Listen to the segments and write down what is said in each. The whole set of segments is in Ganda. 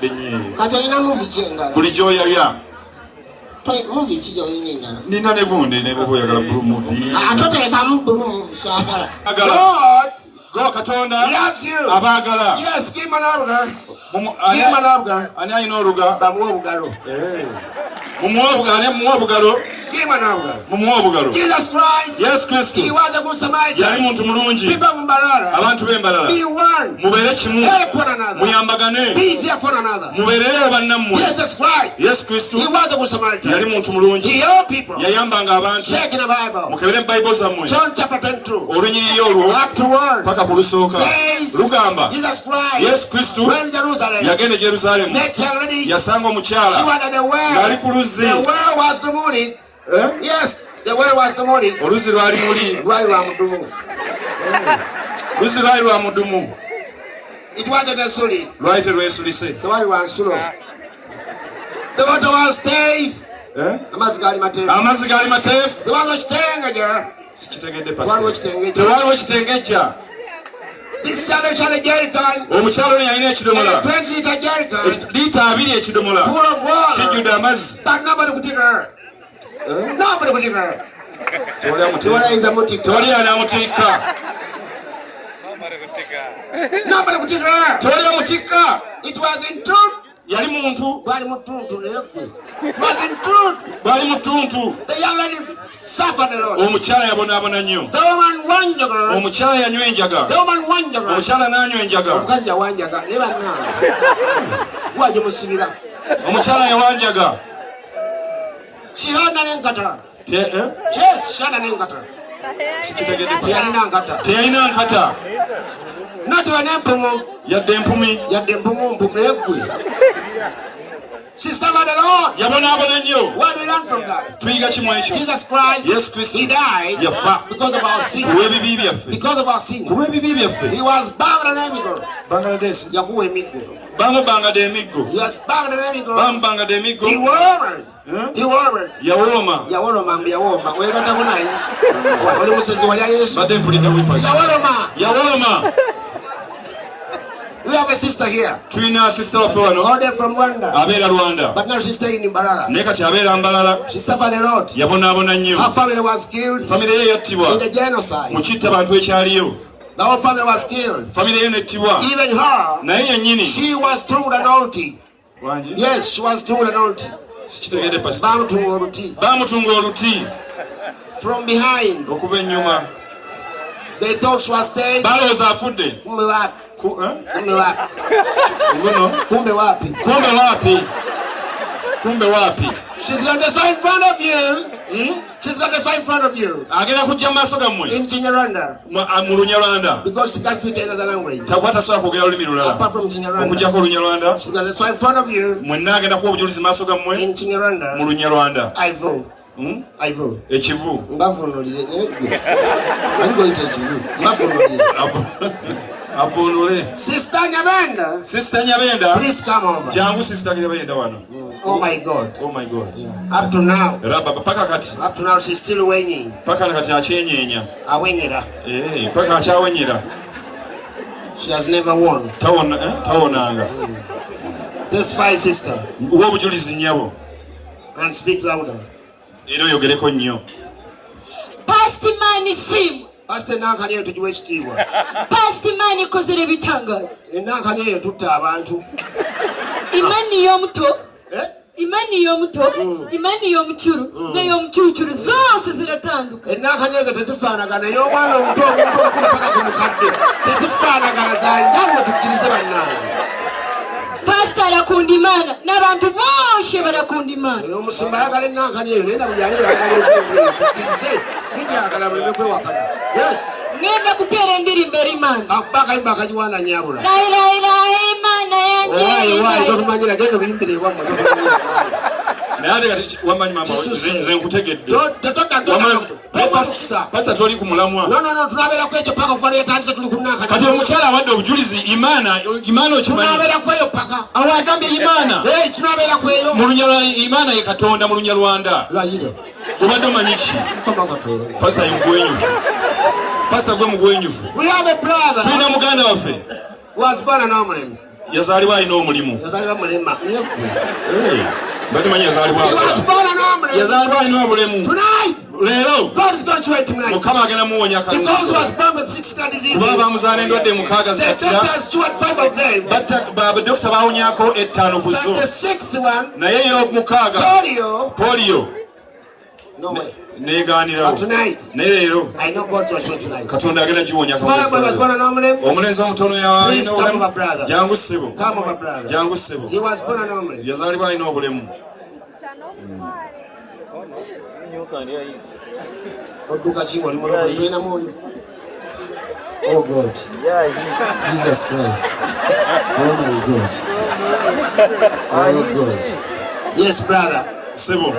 Mbadde nnyo eyo. Kati olina movie ki endala? Bulijjo oyabya. Movie ki gy'olina endala? Nina ne gundi ne bwoba oyagala blue movie. Ah, toteekamu blue movie, saagala. Agala. God Go Katonda loves you. abaagala. Yes, give him an oluga. Ani Give him an oluga. ani alina oluga? Bamuwe obugalo. Mumuwe obugalo, ani mumuwe obugalo? Give him an oluga. Mumuwe obugalo. Jesus Christ. Yesu Kristo He was a good Samaritan. yali muntu mulungi. People of Mbarara. Abantu b'Embalala Be one. mubeere kimu, Help one another. muyambagane, Be there for one another. mubeererewo bannammwe. Jesus Christ. Yesu Kristo He was a good Samaritan. yali muntu mulungi, He helped people. yayambanga abantu. Check in the Bible. Mukebere mu Bayibuli zammwe John chapter 22. olunyiriri olwo Up to 1. paka ku lusooka Says lugamba Jesus Christ. Yesu Kristo Went to Jerusalem. yagenda e Yerusaalemu, Met a lady. yasanga She omukyala was at the well. ng'ali ku luzzi. The well was the morning. Eh? Yes, the well was the morning. Oluzzi lwali muli, Lwali lwa mudumu. luzzi lwali lwa mudumu, It wasn't a suli. lwali terwesulise. Tewali lwa nsulo. The water was safe. Eh? Amazzi gaali mateefu. Amazzi gaali mateefu. There was a kitengejja. Sikitegedde Waliwo pastor. kitengejja. Tewaliwo kitengejja. This challenge had a jerrycan. Omukyala ono yalina ekidomola A 20 liter jerrycan. Liita 20 ekidomola Full of water. kijjudde amazzi. But nobody could take her. Nobody could take her. Tewali amutikka. Tewali ayinza mutikka. Tewali anamutikka. Nobody could take her. Tewali amutikka. It was in truth. Yali muntu. Bwali mutuntu naye gwe. It was in truth. Bwali mutuntu. The young lady suffered a lot. Omukyala yabonaabona nnyo. The woman wanjaga. Omukyala yanywa enjaga. The woman wanjaga. Omukyala n'anywa enjaga. Omukazi yawanjaga naye bannange. Waje musibira. Omukyala yawanjaga. She had n'enkata. Eh? Yes, she had n'enkata. Sikitegedde. Teyalina nkata. Teyalina nkata. Natiba n'empumu. Yadde empumi. Yadde empumu mpumu naye ggwe. She suffered a lot. Yabonaabona nnyo. What do we learn from that? Tuyiga kimu ekyo. Jesus Christ, Yesu Kristo he died yafa because of our sins. ku lw'ebibi byaffe. Because of our sins. Ku lw'ebibi byaffe. He was bound an emiggo. Bangladesh. Yakuwa emiggo. Bamubangadde emiggo. He was bound an emiggo. Bamubangadde emiggo. He warmed. Eh? He warmed. Yawooma. Yawoloma mbu yawooma. Weegattako naye. Oli musezi walya Yesu. Mbadde mpulidde bwipasi. Yawoloma. Yawoloma. We have a sister here. Tulina sister waffe wano. All the way from Rwanda. Abeera Rwanda. But now she's staying in Mbarara. Naye kati abeera Mbarara. She suffered a lot. Yabonaabona nnyo. Her family was killed. Famire ye yattibwa. In the genocide. Mu kitta bantu ekyaliyo. The whole family was killed. Famire ye nettibwa. Even her. Naye yennyini. She was told an ulti. Wangi? Yes, she was told an ulti. Sikitegedde pastor. Bamutunga oluti. Bamutunga oluti. From behind. Okuva ennyuma. They thought she was dead. Balowooza afudde. Kumbe wapi? Kumbe wapi? Ngono. Kumbe wapi? Kumbe wapi? Kumbe wapi? She's going to sign in front of you. She's going to sign in front of you. Agenda kujja mu maaso gammwe. In Kinyarwanda. Mu Lunyarwanda. Because she can't speak another language. Takuba tasobola kwogera lulimi lulala. Apart from Kinyarwanda. Okuggyako Olunyarwanda. She's going to sign in front of you. Mwenna agenda kuwa obujulizi mu maaso gammwe. In Kinyarwanda. Mu Lunyarwanda. I vow. I vow. Ekivu. Mbavunulire naye ggwe. Ani gw'oyita ekivu? Mbavunulire. Avunule. Sister Nyabenda. Sister Nyabenda. Please come over. Jangu Sister Nyabenda wano. Oh my God. Oh my God. Yeah. Up to now. Raba paka kati. Up to now she's still waiting. Paka kati akyenyeenya. Awenyera. Paka akyawenyera. She has never won. Tawona, tawonanga. Testify sister. Uwa obujulizi nnyabo. And speak louder. Era oyogereko nnyo. Pastor Mani simu. Pastor Nankani eyo tugiwa ekitiibwa. Pastor Mani ekozera ebitangazo. Enankani eyo tutta abantu. Imani y'omuto. Eh? Imani y'omuto, imani y'omukyuru, n'ey'omukyukyuru zose ziratanduka. Enankani ezo tezifaanagana, ey'omwana omuto omuntu omukulu paka ku mukadde tezifaanagana, za njawulo, tukkirize bannange. Pastor arakunda Imana n'abantu bose barakunda Imana. Omusumba ayagala enankani eyo naye na buli ali ayagala eyo, tukkirize tugyagala muleme kwewakana. Yes. Ngenda kuteera endirimbo eri Imana. Akuba akayimba akagiwaana nyabula. Rahira Imana yanjye. Owaaye, owaaye, totumanyira, genda obiyimbire ewammwe, totumanyira. Naye ate kati wamanyi maama, Kisuse. nze nkutegedde. Totomukisa. Pastor toli ku mulamwa. No, no, no, tunabeera ku ekyo paka okuva lwetandise tuli ku nnanka. Kati omukyala awadde obujulizi Imana, Imana okimanyi. Tunabeera ku eyo paka. Awo agambye Imana. Hey, tunabeera ku eyo. Mu Lunyarwanda, Imana ye Katonda mu Lunyarwanda. Layira. Obadde omanyi ki? Mukama Katonda. Pastor ye mugwenyufu. Pastor gwe mugwenyufu. We have a brother. Tulina muganda waffe. Was born an Omulemi. Yazaalibwa alina omulimu. Yazaalibwa mulema. Naye gwe. Hey, mbadde manyi yazaalibwa He was akola. born an Yazaalibwa alina obulemu. Tonight, Leero God is going to it tonight. Mukama agenda muwonya Because he was akalungi. born with 6 diseases. Kuba bamuzaala endwadde mukaaga The zikattira. doctors cured 5 of them. Badokita bawonyaako 5 ku But zo. the 6th one, Naye ey'omukaaga polio, polio no way. neegaanirawo. But tonight, Naye leero I know God just went tonight. Katonda agenda giwonya. Small boy was born an omelette. Omulenzi omutono Please yalina come obulemu. over, brother. Jangu ssebo. Come over, brother. Jangu ssebo. He was born an omelette. Yazaalibwa alina obulemu. Odduka ki ng'oli mulokole tolina mwoyo? Oh God. Jesus Christ. Oh my God. Oh God. Yes, brother. Ssebo.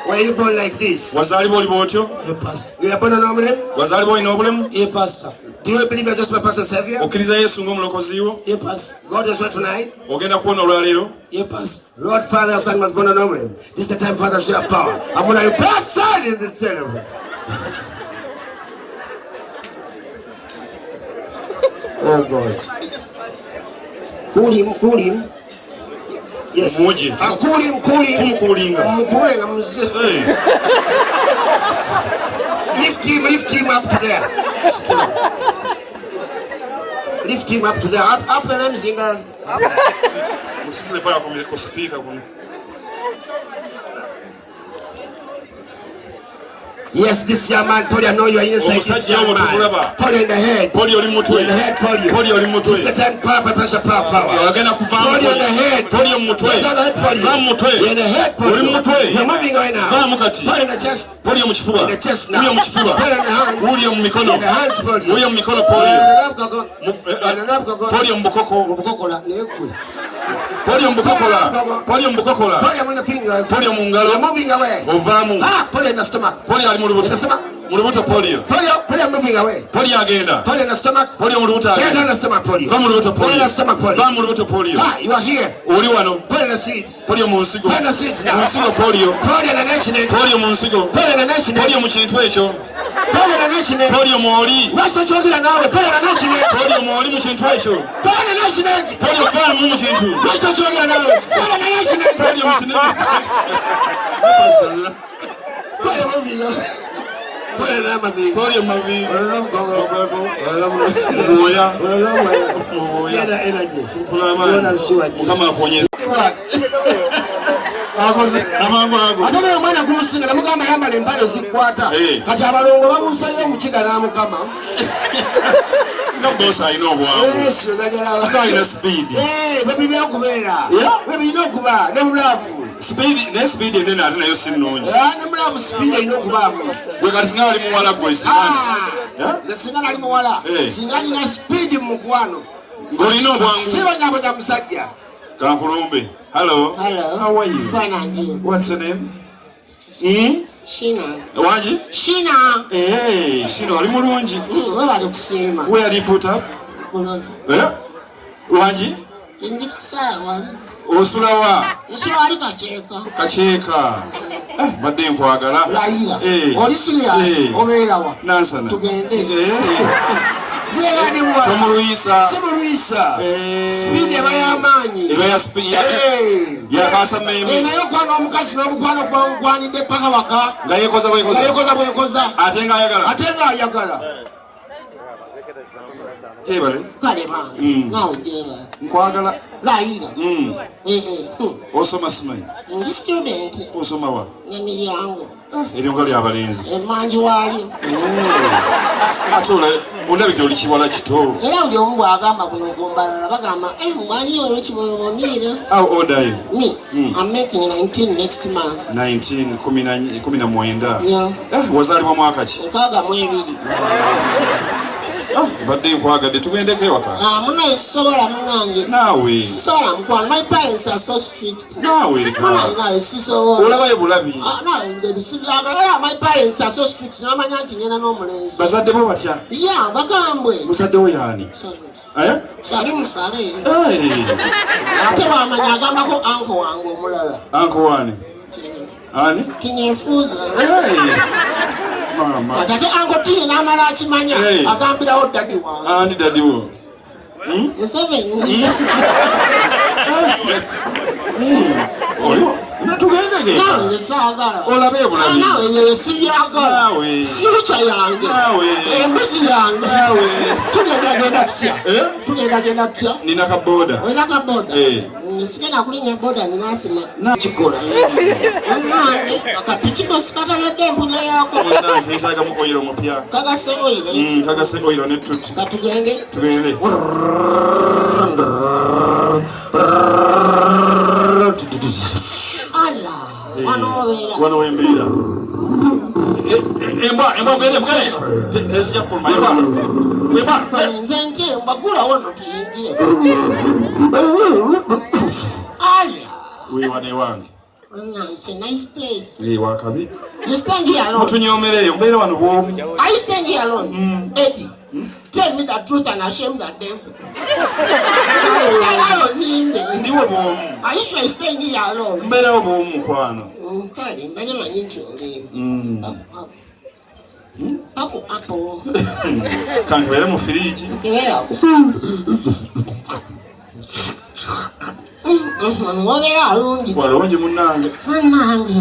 Were you born like this? Wazaalibwa oli bw'otyo? Yeah, pastor. You were born an omelette? Wazaalibwa olina obulemu? Yeah, pastor. Do you believe you're just my pastor savior? Okkiriza Yesu ng'omulokozi wo? Yeah, pastor. God just went tonight? Ogenda kuwona olwaleero? Yeah, pastor. Lord, Father, Son was born an omelette. This is the time, Father, share power. I'm going to repent in the celebrate. Oh God. Cool him, cool him. Yes. Mumuji. Cool him, cool him. Tumukuulinga. Mumukuulinga muze. Hey. Lift him up to there. Lift him up to there. Up, up the names in there. Musitule paka ku speaker kuno. Yes, this young man, Polio, I know you are inside this Omusajja young owo man. tukulaba. Polio in the head. Polio oli mutwe. In the head, polio. Polio oli mutwe. This is the time, power, pressure, power, power. Agenda kuvaamu Polio in the head. Polio mu mutwe. Get out of the head, polio. Va mu mutwe. You're in the head, polio. Oli mu mutwe. You're moving right now. Vaamu kati. Polio in the chest. Polio mu kifuba. In the chest now. Wuuyo mu kifuba. Polio in the hands. Wuuyo mu mikono. In the hands, polio. Wuuyo mu mikono polio. Polio mu bukoko. Mu bukokola, naye ggwe. Polio mu bukokola. Polio mu bukokola. Polio in the fingers. Polio mu ngalo. You're moving away. Ovaamu. Ah, polio in the stomach. Polio ali mu lubuto. In the stomach. Mu lubuto polio. Polio, polio moving away. Polio agenda. Polio in the stomach. Polio mu lubuto Get agenda. on the stomach, polio. Va mu lubuto Polio in polio. the stomach, polio. Va mu lubuto polio. Ah, you are here. Oli wano. Polio in the seeds. Polio mu nsigo. Polio in the seeds now. Mu nsigo polio. Polio in the nation. Polio mu nsigo. Polio in the nation. Polio mu kintu ekyo. Polio in the nation. Polio mw'oli. Lwaki tokyogera naawe? Polio in the nation. Polio mw'oli mu kintu ekyo. Polio in the nation. Polio vaamu mu kintu. Lwaki tokyogera naawe? Polio in the nation. Polio mu kintu. Polio moving away. Polio in the mavi. Polio mu mavi. Ololo Mu bwoya. Ololo Mu bwoya. Yena energy. Nfuna amaanyi. Yona sure. Mukama akuwonyeze. Akoze amangu ago. Ate naye omwana gumusinga namugamba yambala empale zikwata. Kati abalongo babuusayo omukiga n'amukama. Nga boss alina obwangu. Yesu gajala. Nga alina speed. Bwe birina okubeera. Yeah. Bwe birina okuba ne mulaavu. Speed, naye speed enene ate nayo si nnungi. Ne mulaavu speed erina okubaamu. Gwe kati singa wali muwala gwe singa. Nze singa nali muwala. Singa nyina speed mu mukwano. Ng'olina obwangu. Sibonyabonya musajja. Kankulumbe. Hello. Hello. How are you? Fine and you? What's your name? Shina. Wangi? Shina. Hey, Shina oli mulungi. Webale kusiima. Where are you put up? Wangi? Ndi kusaawa. Osula wa? Nsula wali Kakyeka. Kakyeka. Badde nkwagala. Layira. Oli serious? Obeera wa? Nansana. Tugende. Tomuluyisa. Simuluyisa. Speed eba y'amaanyi. Eba ya speed. Yakasa mmeme. Naye okwana omukazi n'omukwano gwamugwanidde paka waka. Nga yeekoza bwekoza. Nga yeekoza bwekoza. Ate ng'ayagala. Ate ng'ayagala. Gyebale. Kale bange. Naawe gyebale. Nkwagala. Layira. Osoma simanyi? Ndi student. Osoma wa? Namiryango. Eryo nga ly'abalenzi. Emanju waalyo. Ate ondabikira oli kiwala kito. Era buli omu bw'agamba kuno okumbalala bagamba, mwali olw'ekibonebonera. How old are you? Me, I'm making 19 next month. 19, 19. Yeah. Wazaalibwa mwaka ki? 62. Badde nkwagadde tugendeko ewaka. Munaye sisobola munange. Naawe. Sisobola mukwano. My parents are so strict. Naawe leka. Munaye naawe sisobola. Olabayo bulabi. Naawe nze sibyagala. Era my parents are so strict. N'amanya nti ngenda n'omulenzi. Bazadde bo batya? Yeah, bagambwe. Muzadde wo y'ani? Sali musale. Ate bw'amanya agambako anko wange omulala. Anko wani? Ani? Tinyefuuza. Mama. Ate anko tinye n'amala akimanya agambirawo dadi wange. Ani dadi wo? Museveni. Oliwo natugende. Nawe nze saagala. Olabe bulabi. Nawe ebyo sibyagala. Naawe. Future yange. Naawe. Embuzi yange. Naawe. Tugendagenda tutya? Eh? Tugendagenda tutya? Nina ka boda. Olina ka boda? Eh. Sigenda kulinnya boda, nyina asima. Kikola. Munnange, akapiki ko sikategedde empunya yaako. Munnange netaagamu oyiro omupya. Kagase oyiro. Kagase oyiro ne tuti. Katugende. Tugende. Ala, wano obeera. Wano wembeera. Embwa, embwa, mugende, mugende. Tezijja kuluma, embwa. Embwa. Nze nti mbagulawo no tuyingire. Ala. We wano ewange. It's a nice place. Eh, wakabi. You stand here alone. Mutunyoomereeyo, mbeera wano bw'omu. Are you staying here alone? Eddie, tell me the truth and shame the devil. Alone, ninde. Ndiwo bw'omu. Are you sure you staying here alone? Mbeerawo bw'omu, mukwano. Kale mbadde manyi nti oli. Ako apo. Kankebere mu firiigi. Keberako. Wano wobeera alungi. Walungi munnange. Bannange.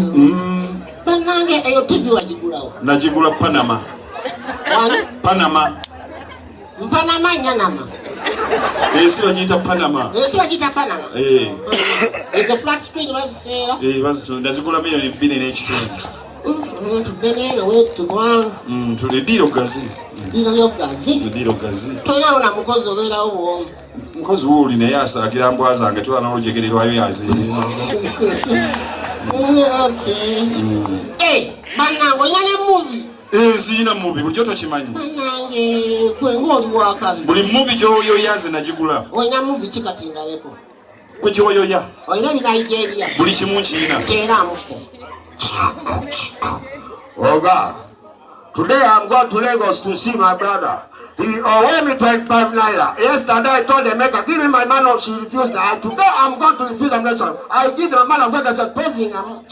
Bannange, eyo TV wagigulawo? Nagigula Panama. Wano? Panama. Mpanama nyanama. Ensi bagiyita Panama. Ensi bagiyita Panama. Eh. Ezo flat screen baziseera. Eh, bazitunda, nazigula 2.5 miliyoni. Tudde neeno wetu kubanga Tuli eddiiro gazi. Ddiiro lyogazi. Eddiiro gazi. Tolinawo na mukozi, obeerawo bwomu? Mukozi wuuli, naye asaagira mbwa zange, tula n'olujegere lwayo yaziirima. Okay. Eh, bannange, olina ne movie? Nziina movie, bulijjo tokimanyi? Bannange, gwe ng'oli wakabi. Buli movie gy'oyoya nze nagigula. Olina movie ki kati ndabeko? Gwe gy'oyoya. Olina ebinigeria? Buli kimu nkiina. Teeramuko. Oga, today I'm going to Lagos to see my brother. He owe me 25 naira. Yesterday I told Emeka, give me my man, she refused. Today I'm going to refuse. I'm not sorry. I give the man of God, I said, Pozingamu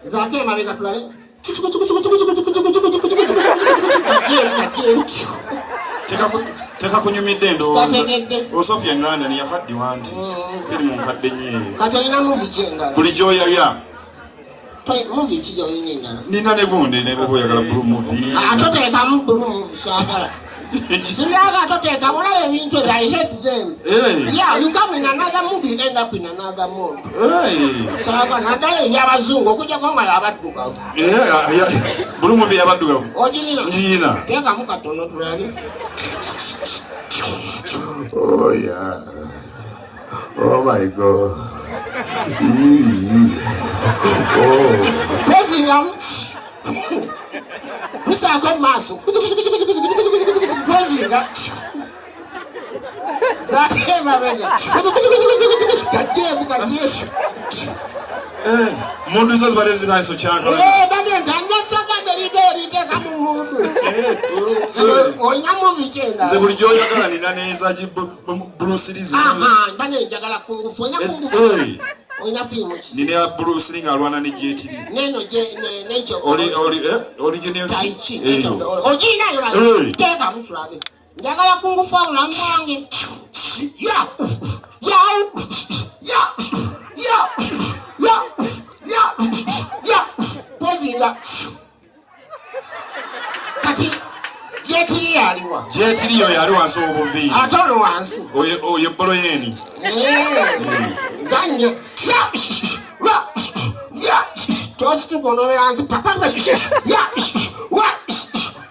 zaako emabega tulabe. Kajeemu. Tekakunyumidde ndowooza. Sikategedde. Osofia London yakaddiwa nti firimu nkadde nnyo eyo. Kati olina movie ki endala? Buli gy'oyoya. Movie ki gyolina endala? Nina ne gundi ne bwoba oyagala blue movie. Toteekamu blue movie, saagala. Sibyagala, toteekamu. Olaba ebintu ebyo, I hate them. Hey. Yeah, you come in another mood, you end up in another mood. Hey. Saagala naddala ebyabazungu, okujjako nga yabaddugavu. Blue movie yabaddugavu. Ogirina? Ngiyina. Teekamu katono tulabe. Oh yeah. Oh my God. Ee. Oh. Pozingamu, tusaako mu maaso. Pozinga, zaako emabega. Kajeemu, kajeemu. Mundu zo zibadde zitandise okyankala. Badde ntandasaka ebintu ebiteeka mu mood. Olina movie ki Nze endala? buli gy'oyagala nina neza Bruce Lee. Mbadde njagala kung fu. Olina kung fu? Eh. Olina firimu ki? Nina ya Bruce Lee ng'alwana ne Jet Li. Neno nekyo. Oli oli original. Tai Chi. Eh. Ogirinayo? Eh. Teekamu tulabe. Njagala kung fu obulamu bwange. Ya ya ya ya ya ya ya. Pozinga. Kati Jet Li aliwa? Jet Li oyo ali wansi obuviiri. Ate olwo wansi? Oyo oyo ebbolo yeeni. Zanya. Ya, ya, tosituka onobeera wansi papa. Ya.